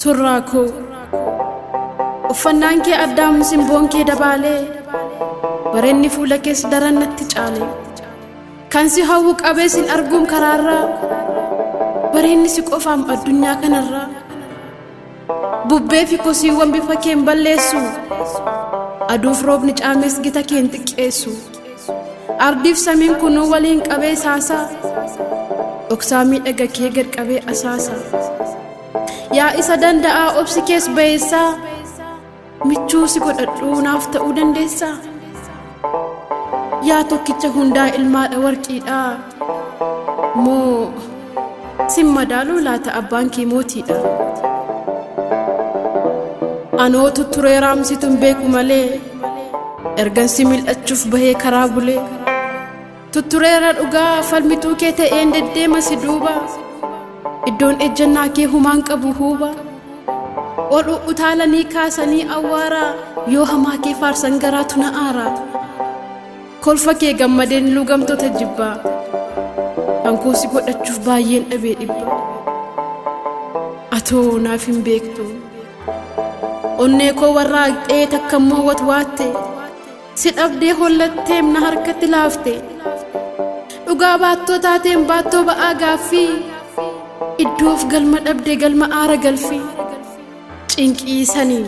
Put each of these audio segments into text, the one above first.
Surraa koo uffannaan kee addaam simboon kee dabaalee bareenni fuula kees daran natti caale kan si hawwu qabee sin arguun karaarraa bareenni si qofaam addunyaa kanarraa bubbee fi kosiiwwan bifa keen balleessu aduuf roobni caames gita keen xiqqeessu ardiif samiin kunuu waliin qabee saasaa dhoksaa miidhaga kee gad qabee asaasa. Yaa isa danda'aa obsi kees ba'eessaa michuu si godhadhuu naaf ta'uu dandeessaa. Yaa tokkicha hundaa ilmaadha warqiidha moo sin madaaluu laata abbaan kee mootiidha. Anoo tutturee raamsituun beeku malee ergan si mil'achuuf bahee karaa bulee tuttureera dhugaa falmituu kee ta'een deddeema si duuba. Iddoon ejjannaa kee humaan qabu huuba. Ol utaalanii kaasanii awwaaraa yoo hamaa kee faarsan garaatu na aara. Kolfa kee gammadeen lugamtoota jibbaa. Kan koo si godhachuuf baay'een dhabee dhibba. Atoo naaf hin beektu. Onnee koo warraaqxee takka immoo watwaatte. Si dhabdee hollatteem na harkatti laafte. Dhugaa baattoo taateen baattoo ba'aa gaaffii. Iddoof galma dhabdee galma aara galfii. Cinqiisanii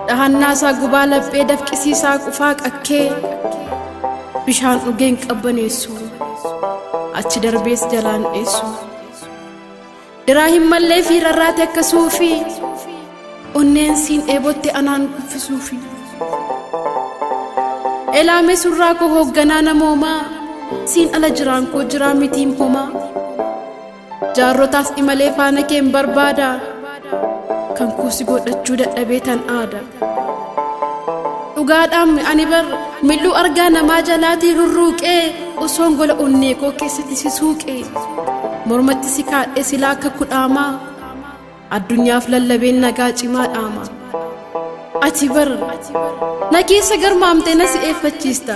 dhahannaasaa gubaa laphee dafqisiisaa qufaa qakkee bishaan dhugeen qabbaneessu achi darbees jalaan dheessu. Diraa hin mallee fi rarraate akka suufii onneen siin dheebotte anaan kuffisuufi. Elaamee surraa koo hoogganaa namoomaa siin ala jiraan koo jiraa mitiin homaa. Jaarrotaas imalee faana keen barbaada kan koo si godhachuu dadhabee tan aada. Dhugaadhaan ani bar mil'uu argaa namaa jalaatii rurruuqee osoon gola onnee koo keessatti si suuqee mormatti si kaadhee silaa akka kudhaamaa addunyaaf lallabeen nagaa cimaa dhaama. Ati bar na keessa garmaamtee na si'eeffachiista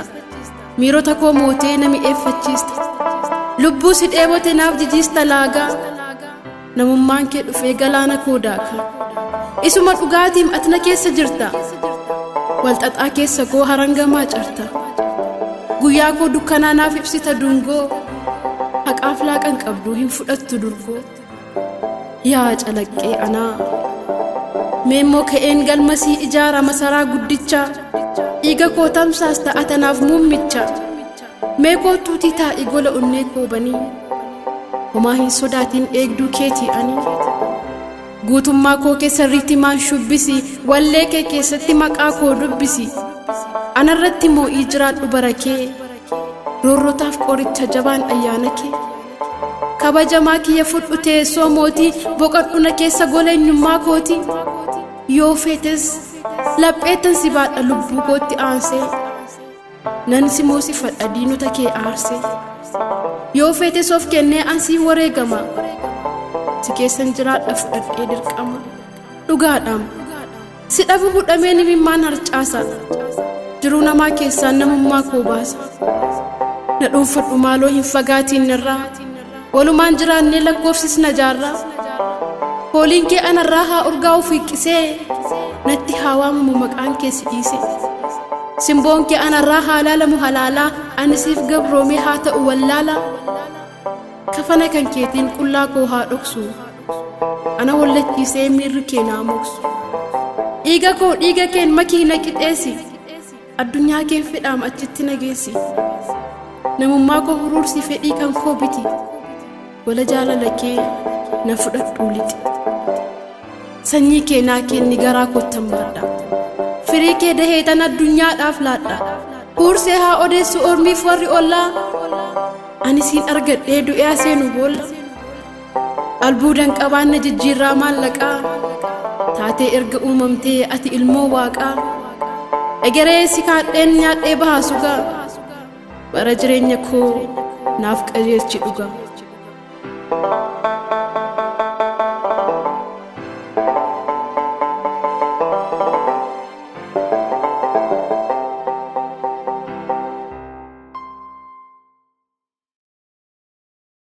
miirota koo mootee na mi'eeffachiista lubbuu si dheebote naaf jijiista laagaa namummaan kee dhufee galaana koo daaka isuma dhugaatiim ati na keessa jirta walxaxaa keessa koo harangamaa carta guyyaa koo dukkanaa naaf ibsita dungoo haqaaf laaqan qabdu hin fudhattu durgoo yaa calaqqee anaa meemmoo ka'een galmasii ijaara masaraa guddicha dhiiga koo tamsaas ta'a tanaaf muummicha mee koottuutii taa'i gola onnee koo banii homaa hin sodaatiin eegduu keetii ani guutummaa koo keessa riitimaan shubbisi wallee kee keessatti maqaa koo dubbisi anarratti moo'ii jiraadhu bara kee roorrotaaf qoricha jabaan ayyaana kee kabajamaa kiyya fudhu teessoo mootii boqodhu na keessa gola eenyummaa kooti yoo feetes lapheettan si baadha lubbuu kootti aansee nan si moosifadha diinota kee aarsee yoo feetes of kennee ansii wareegama si keessan jiraadha fudhadhee dirqama dhugaadhaam si dhabu hudhamee nimimmaan harcaasa jiruu namaa keessaan namummaa koo baasa na dhuunfadhu maaloo hin fagaatiin narraa walumaan jiraannee lakkoofsisna jaarraa fooliin kee anarraa haa urgaa'u fiiqqisee natti haa waamamu maqaan kee si dhiise simboon kee anarraa haa laalamu halaalaa ani siif gabroomee haa ta'u wallaalaa kafana kan keetiin qullaa koo haa dhoksu ana wallachiisee miirri kee naa moksu dhiiga koo dhiiga keen makii na qixeessi addunyaa keen fedhaam achitti na geessi namummaa koo huruursi fedhii kan koo biti gola jaalala kee na fudhadhuu lixi sanyii kee naa kenni garaa koottan baadha firii kee dahee tan addunyaadhaaf laadha huursee haa odeessu ormiif warri ollaa ani siin argadhee du'ee aseenu boolla albuudan qabaanna jijjiirraa maallaqaa taatee erga uumamtee ati ilmoo waaqaa egeree si kaadheen nyaadhee bahaa sugaa bara jireenya koo naaf qajeelchi dhugaa.